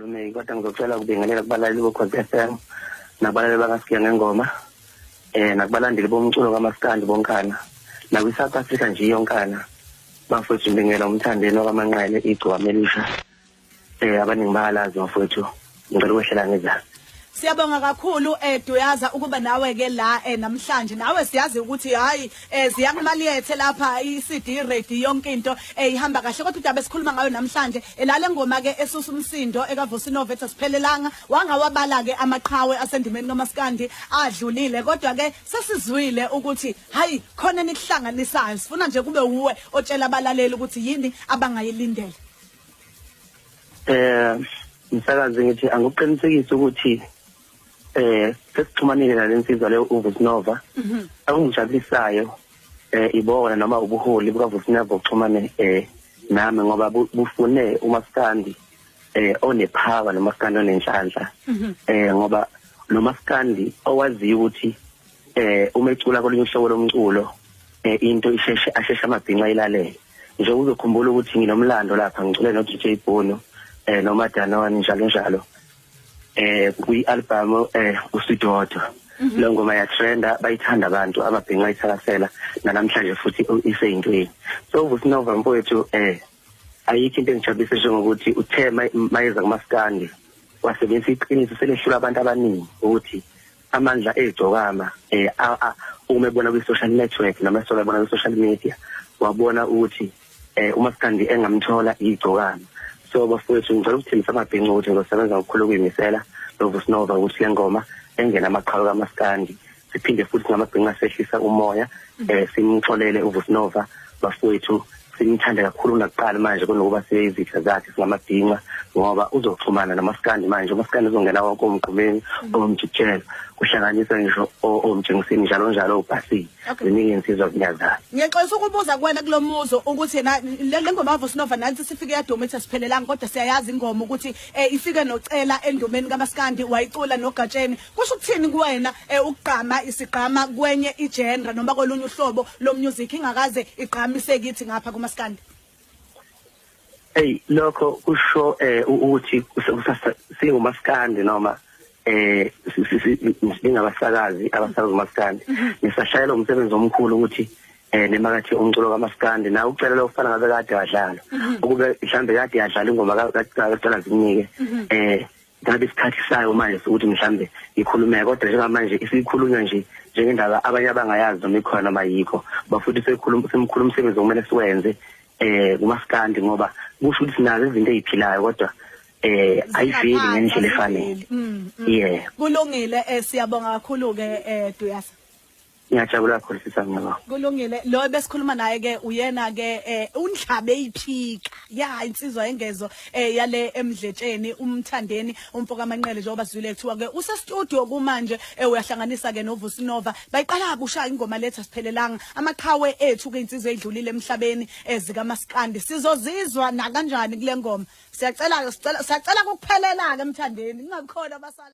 Akukhulumeki, kodwa ngizocela ukubingelela kubalaleli boKhozi FM nakubalaleli bakaSigiya Ngengoma, nakubalandeli bomculo kaMaskandi bonkana, nakwi-South Africa nje yonkana. Bafowethu, ngibingela uMthandeni wakaManqele, igcokama elisha. Abaningi bayalazi bafowethu, ngicela ukwehlela ngezansi. Siyabonga kakhulu Duyaza ukuba nawe ke la namhlanje. Nawe siyazi ukuthi hayi, ziyakumaliyethe lapha, i-CD ready, yonke into ihamba kahle, kodwa udaba esikhuluma ngayo namhlanje lale ngoma ke esusa umsindo ekaVusi Nova ethi siphelelanga. Wangawabala ke amaqhawe asendimeni noMaskandi adlulile, kodwa ke sesizwile ukuthi hayi, khona nikuhlanganisayo. Sifuna nje kube uwe otshela abalaleli ukuthi yini abangayilindela. Msakazi, ngithi angikuqinisekise ukuthi sesixhumanile nalensizwa leyo uVusi Nova. Akungijabulisayo ibona noma ubuholi bukaVusi Nova uxhumane nami, ngoba bufune umaskandi onepower nomaskandi onenhlanhla, ngoba nomaskandi owaziyo ukuthi uma ecula kolunye uhlobo lomculo into isheshe, asheshe amabhinca ilalele nje. Uzokhumbula ukuthi nginomlando lapha, ngicule no DJ Bono noma Danone, njalo njalo, kwi-album uSidodo. Lo ngoma yatrenda, bayithanda abantu, amabhinca ayithakasela, namhlanje futhi iseyintweni. So uVusi Nova mfowethu, ayikho into engijabulisa njengokuthi uthe mayeza kumaskandi wasebenzisa iqiniso selehlula abantu abaningi, ukuthi amandla egcokama uma ebona kwi-social network noma esola ebona kwi-social media, wabona ukuthi umaskandi engamthola igcokama. So bafowethu, ngicela ukuthembisa amabhinca ukuthi ngizosebenza ngokukhulu ukuyimisela noVusi Nova ukuthi le ngoma engena amaqhawe kamaskandi, siphinde futhi ngamabhinca sehlisa umoya, simxolele uVusi Nova bafowethu, simthande kakhulu kunakuqala manje kunokuba siyizitha zakhe singamabhinca, ngoba uzoxhumana nomaskandi manje. Umaskandi uzongena wonke omgqumeni, omjikijelo, kuhlanganisa ngisho omtshengisini, njalo njalo, ubhasini. Ziningi insizwa kunyazana. Ngiyaxolisa ukubuza kuwena kulo muzo ukuthi na le ngoma kaVusi Nova nansi sifike yaduma ethi asiphelelanga, kodwa siyayazi ingoma ukuthi ifike nocela endumeni kaMaskandi, wayicula noGatsheni. Kusho ukuthini kuwena ukugqama isigqama kwenye igenre noma kolunye uhlobo lo music ingakaze igqamise kithi ngapha kuMaskandi? Hey, lokho kusho ukuthi singumaskandi noma singabasakazi abasakaza umaskandi, nisashayela umsebenzi omkhulu ukuthi nemakathi umculo kaMaskandi na ucela lo ufana ngabe kade wadlala, ukube mhlambe kade yadlala ingoma kaCela Zinike, ngabe isikhathi sayo manje sokuthi mhlambe ikhulume. Kodwa njengamanje isikhulunywa nje njengendaba abanye abangayazi noma ikhona noma yikho. Bafuthi sekhuluma, semkhulu umsebenzi okumele siwenze kumaskandi, ngoba kusho ukuthi sinazo izinto eziphilayo, kodwa ayiveli ngendlela efanele. Yeah. Kulungile, siyabonga kakhulu ke Duyasa. Ngiyajabula kakhulu sisi, ngiyabonga. Kulungile. Lo besikhuluma naye ke uyena ke undlabe iphika ya insizwa engezo yale emdletsheni, uMthandeni umfoka Manqele. Njengoba sizwile kuthiwa ke use studio kumanje, uyahlanganisa ke noVusi Nova, bayiqala kusha ingoma letha siphelelanga, amaqhawe ethu ke, insizwa edlulile emhlabeni ezikaMaskandi. Sizozizwa na kanjani kule ngoma? Siyacela, sicela, siyacela ukuphelela ke, Mthandeni, kungabikhona abasala.